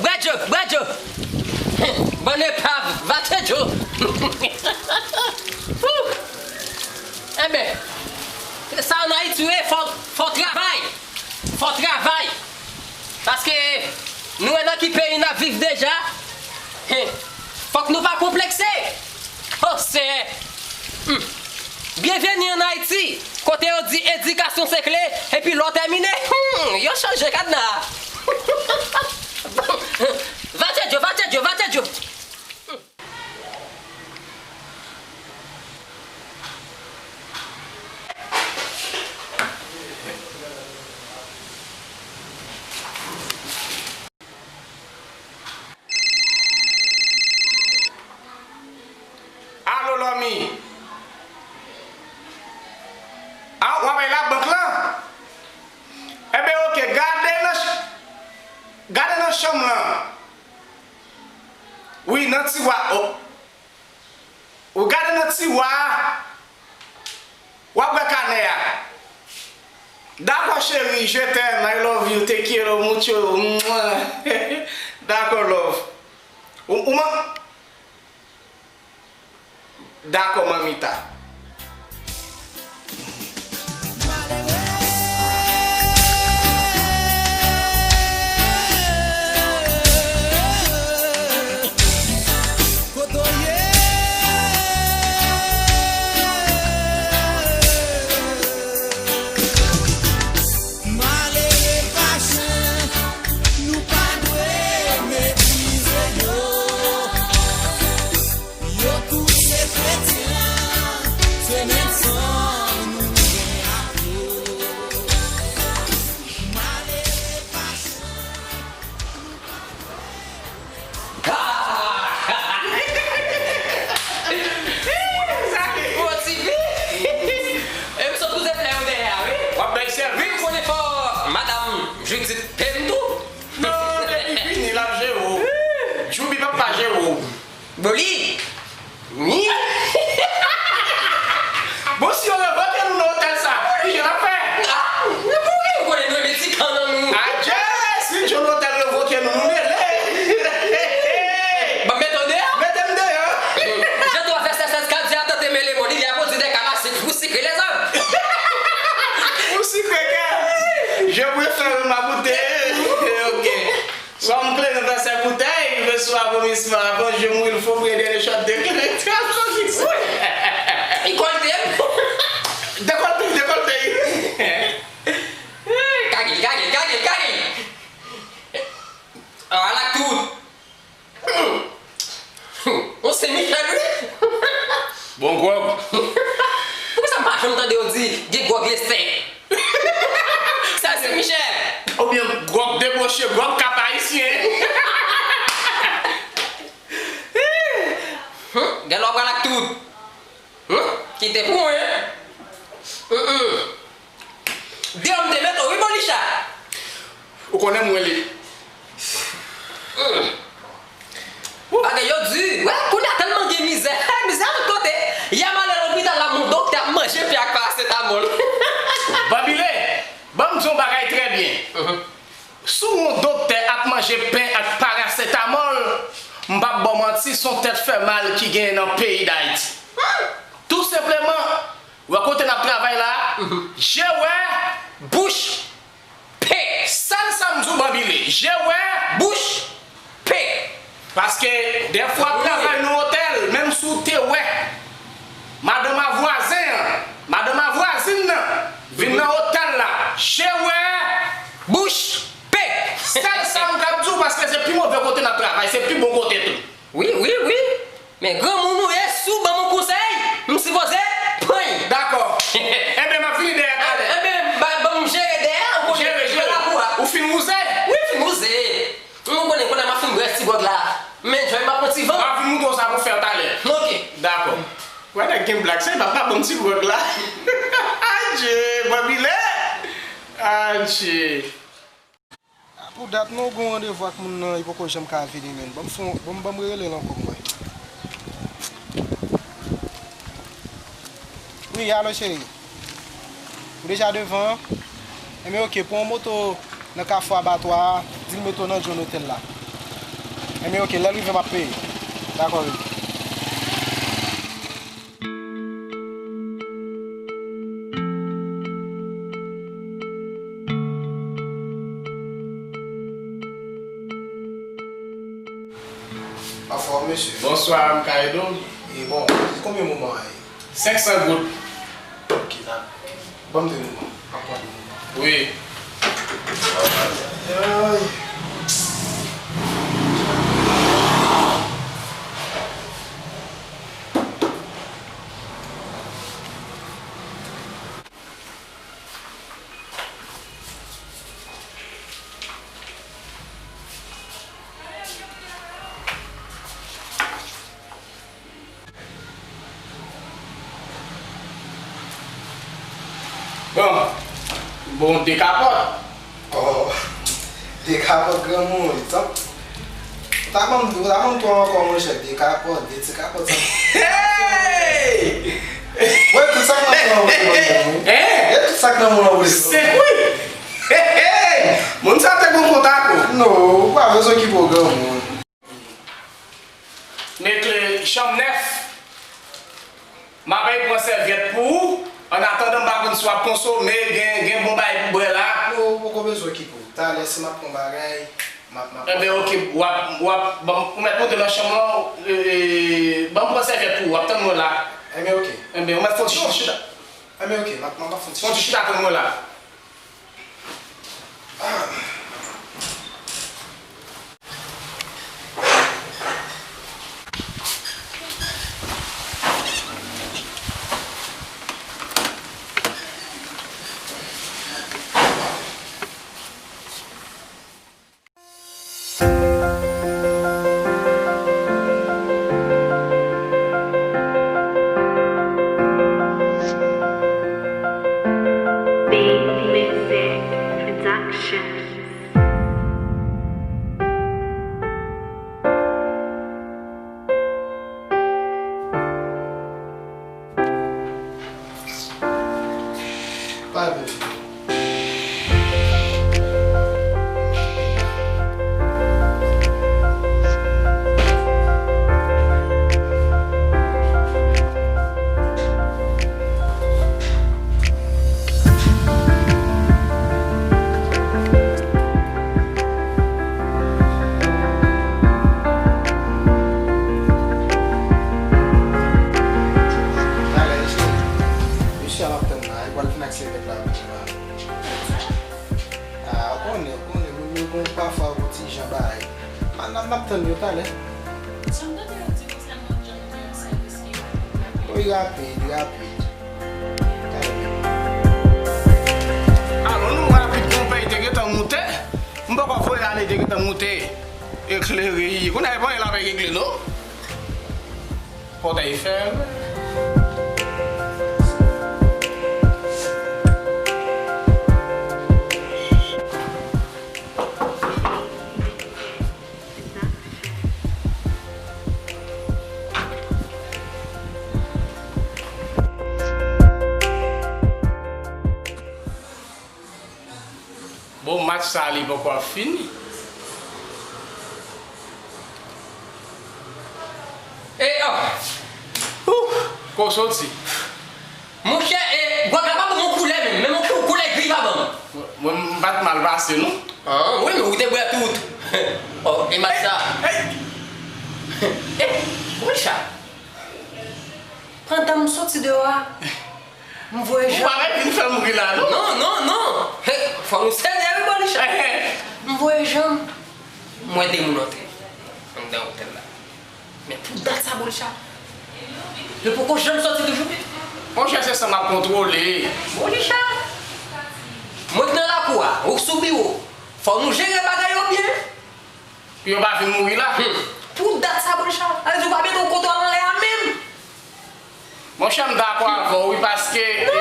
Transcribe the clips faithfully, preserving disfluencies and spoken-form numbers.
Bradjo, Bradjo! Bann epav, Vatedjo! Enben, se sa ann Ayiti, wi, fò, fò travay! Fò travay! Paske nou wè nan ki peyi n ap viv deja. Fòk nou pa konplekse! O Senyè! Hmm. Byenveni ann Ayiti, kote yo di edikasyon se kle, epi lè w tèmine, hmm, yo chanje kadna a. Vatedjo, Vatedjo, Vatedjo! Alo, Lòmi. A, w ap bay labank lan? Enben, oke, gade nan ch-, gade nan chanm lan. Wi, nan tiwa. O. Ou gade nan tiwa a, w ap wè kanè a. Dakò, cheri, je t'aime, I love you, te quiero mucho. Mwah. Dakò, love. Ou, ou man-, dakò, manmita. Malere fache, nou pa dwe meprize yo. Yo tou se kretyen, se menm san nou gen ak yo. Malere fache, nou pa dwe. Bon, T V. E m sot koze flè yo dèyè a, wi. W ap bay sèvis. Wi, m konnen fò madanm Judith peye m tou. Non, depi vini, l ap jere w. Djoubi p ap pa jere w. Bon, li. Wi. Bon, si yo revoke nou nan otèl sa, ki jan n ap fè? Ah, men pou ki ou konnen nou meti kan nan nou? Adje, si John Hotel revoke nou, nou mele. Ban m mete w deyò? Mete m deyò. Jan twa vèsè sèz ka di, atante mele moli, li a pwodui de kalasik pou sikre lèzòm. Pou sikre kè. Je préfère ma bouteille. Ok. Swa m kle nan vèsè boutèy, je suis à vomissement. Avant, je mouille le faux bread et les shots de clé. Li kolte m. Dekòlte, dekòlte. Kage, kage, kage, kage. Ah, ala tout. Ou se Michel, wi. Bon gwòg. Poukisa m pa janm tande yo di gen gwòg Lestè? Sa se Michel. Oubyen gwòg deboche, gwòg Kap Ayisyen. Hmm, gen lè w pral ak tout. Hmm, kite pou mwen. Hmm, hmm. Deyò m te mete w, wi, Bolicha. Ou konnen m rele. Hmm. Bagay yo di. Wè, kounye a tèlman gen mizè. Mizè tout kote. Yè m ale lopital la, yon doktè ap manje pen ak parasetamòl. Banbile, ban m di w yon bagay trè byen. Mhm. Si yon doktè ap manje pen ak parasetamòl, m p ap ba w manti, se yon tèt fè mal ki genyen nan peyi Dayiti. Tou senpleman, wè kote n ap travay la, je wè, bouch pe. Sèl sa m di w, Banbile, je wè, bouch pe. Paske dèfwa w ap travay nan otèl, menm si w te wè madanm a vwazen an, madanm a vwazin nan vin nan otèl la, je wè, bouch pe. Sèl sa m kab di w, paske se pi move kote n ap travay, se pi bon kote tou. Wi, wi, wi. Men granmoun ou ye, si w ban m yon konsèy, m sipoze pran l. Dakò. Enben, m ap vini dèyè talè. Enben, ba, ban m jere dèyè, ou konnen, jere, jere. Nan lakou a. Ou fin wouze? Wi, m fin wouze. Ou konnen, kounye a m ap fin bwè ti gwòg la. Men, jwenn m ap pran ti van. M ap vin montre w sa pou fè talè. Ok. Dakò. Wè, nèg gen blag, se pa, pa ban m ti gwòg la. Adje, Banbile. Adje. A, pou dat, non, ou gen yon randevou ak moun nan, li poko janm ka vini, menn. Ban m fon, ban m, ban m rele l ankò, m wè. Wi, alo, cheri. Ou deja devan an? Enben, oke, pran yon moto nan kafou abatwa a, di l mete w nan John Hotel la. Enben, oke, lè l rive, m ap peye. Dakò, Ricky. Anfòm, mesye. Bonswa, m ka ede w? E bon, konbyen moman an ye? Senk san goud. Ok, dakò. Ban m de moman. M ap pran de moman. Wi. Ay. Bon, bon, de kapòt. Oh, de kapòt granmoun, wi, tan. Ou ta ban m, ou ta ban m twa ankò, monchè, de kapòt, de ti kapòt, sa. Hey! Wè, tout sa k nan mwen an, wi. Hein? E tout sa k nan mwen an, wi. Senk, wi. Hey, hey! Moun sa te gon kontak ou. Non, ou pa bezwen okipe w, granmoun. Men kle chanm nèf. M ap al pran sèvyèt pou ou. Annatandan, m pa konn si w ap konsome, gen, gen bon bagay pou bwè la. Ou poko bezwen okipe w. Talè, si m ap pran bagay, m ap, m ap. Enben, oke, w ap, w ap, bon, ou mèt monte nan chanm lan, e, ban m pran sèvyèt pou ou, w ap tann mwen la. Enben, oke. Enben, ou mèt fè yon ti chita. Enben, oke, m ap, m ap fè yon ti chita. Fè yon ti chita tann mwen la. Big Music Productions. Pa vle. Talè, mesye. Mesye a m ap tann la, li pral vin ak sèvyèt la, mesye la. Ah, ou konnen, ou konnen, moun yo gon pafwa gon ti jan bagay. N ap, n ap tann yo talè. Sa m tande yo di konsènan John Hotel, se riske. Wi, rapid, rapid. Talè. Alò, nou rapid, konpè, te gentan moute. M poko voye ale, te gentan moute. Eklere, kounye a, e pa la pa regle, non? Pòtay fèmen. Bon, match sa a, li poko ap fini. E, oh! Ouh! Kote w soti? Monchè, e, Gwaka pa ban m yon koulè menm, menm yon kou-, koulè gri pa ban m. Mwen, mwen, m pa t mal pase, non? Ah, wi, men ou te bwè tout. Oh, e match sa. Hey! Hey! E, Richard, pandan m soti deyò a, M voye janm. Ou pa mèt vin fè m ri la, non? Non, non, non. Hey, fò nou serye wi, Bolicha. M voye janm. M wè de moun antre anndan otèl la. Men pou dat sa, Bolicha, yo poko janm soti toujou. Monchè, se sa m ap kontwole. Bolicha, mwen k nan lakou a, ou sou biwo. Fò nou jere bagay yo byen. Pou yo pa vin mouri la. Hmm. Pou dat sa, Bolicha, sa vle di ou pa mete yon kontwòl anlè a menm. Monchè, m dakò avè w, wi, paske, e,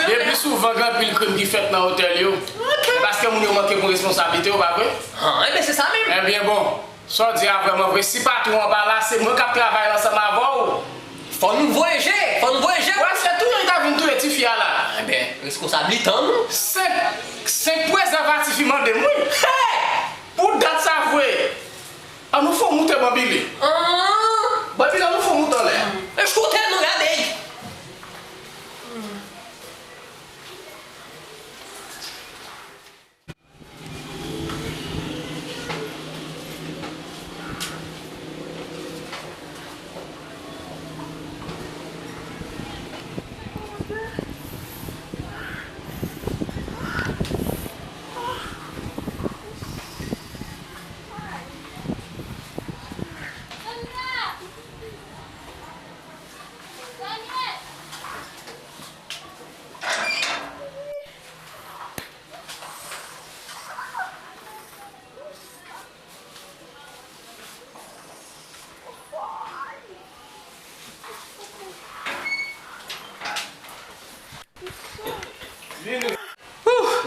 depi souvan, gen anpil krim ki fèt nan otèl yo. Ok. Se paske moun yo manke pran responsablite yo, pa vre? Ah, enben, se sa menm. Ebyen, bon, sa w di a vrèman vre. Si patwon an pa la, se mwen k ap travay ansanm avè w. Fò nou voye je, fò nou voye je. Wè, se touye li ta vin touye tifi a la. Enben, responsablite an nou. Se, Senk prezèvatif li mande m, wi. Hey! Pou dat sa vre. An nou fè w moute Banbile. Banbile, an nou fè w moute anlè. E choute nou gade.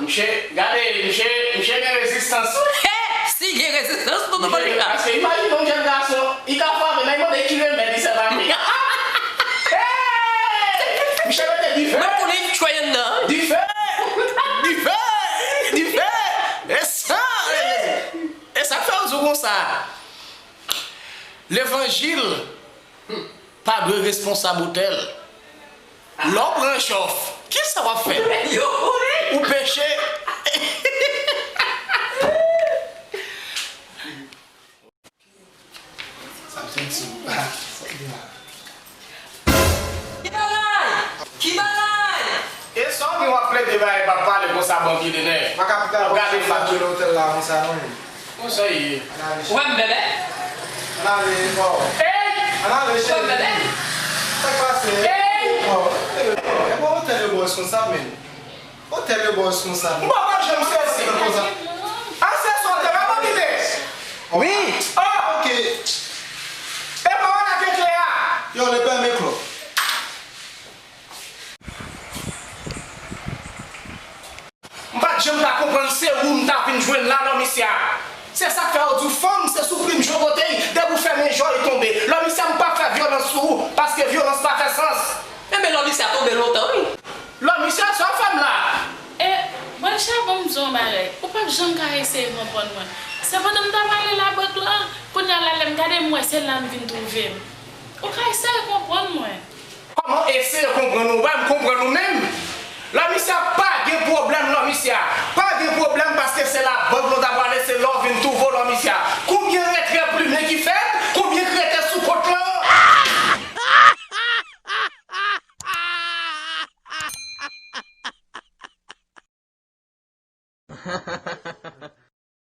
Misye, gade, misye, misye gen rezistans. Si gen rezistans, nou nou konn li la. Paske imajine yon jèn gason, li ka frape, men li mande ki remèd li sèvi avè. Hey! Misye mete dife. Mwen pou li tchwe anndan. Dife! Dife! Dife! E sa, e sa k fè yo di w konsa. Levanjil pa dwe responsab otèl. Lè w pran chòf, kisa w ap fè? Yo kouri. Ou peche. Sa m santi w. Ki bagay? Ki bagay? E sa w gen w ap plede bay, pa pale konsa, Banbile, nèg. Pa ka pita w gade fatou. Otèl la konsa non. Konsa ye. Ou wè m bèbè? Ann ale, bò. Ey! Ann ale, cheri. Ou wè m bèbè? Sa k pase? Ey! Bò, e bò, otèl yo bò responsab, men. Otèl yo bò responsab. M pa janm sezi. An se sa otèl la, Banbile. Wi. Oh! Ok. E pa w la ke kle a. Yo, le pè mikro. M pa t janm ka konprann se ou m ta vin jwenn la, Lòmisya. Se sa k fè yo di w fanm se sou plim je w pote l, depi w fèmen je w li tonbe. Lòmisya, m p ap fè vyolans sou ou, paske vyolans pa fè sans. Enben, Lòmisya tonbe lontan, wi. Lòmisya, sa w fè m la? E, Bòlcha, ban m di w yon bagay. Ou p ap janm ka eseye konprann mwen. Se pandan m t ap ale labank lan, kounye a la, lè m gade m wè se la m vin twouve m. Ou ka eseye konprann mwen. Kòman eseye konprann ou? Ou pa konprann ou menm? Lòmisya, pa gen pwoblèm, Lòmisya. Pa gen pwoblèm, paske se labank nou ta prale, se la w vin twouve w, Lòmisya. Konbyen retrè plimen ki fèt? Konbyen krete sou kont lan?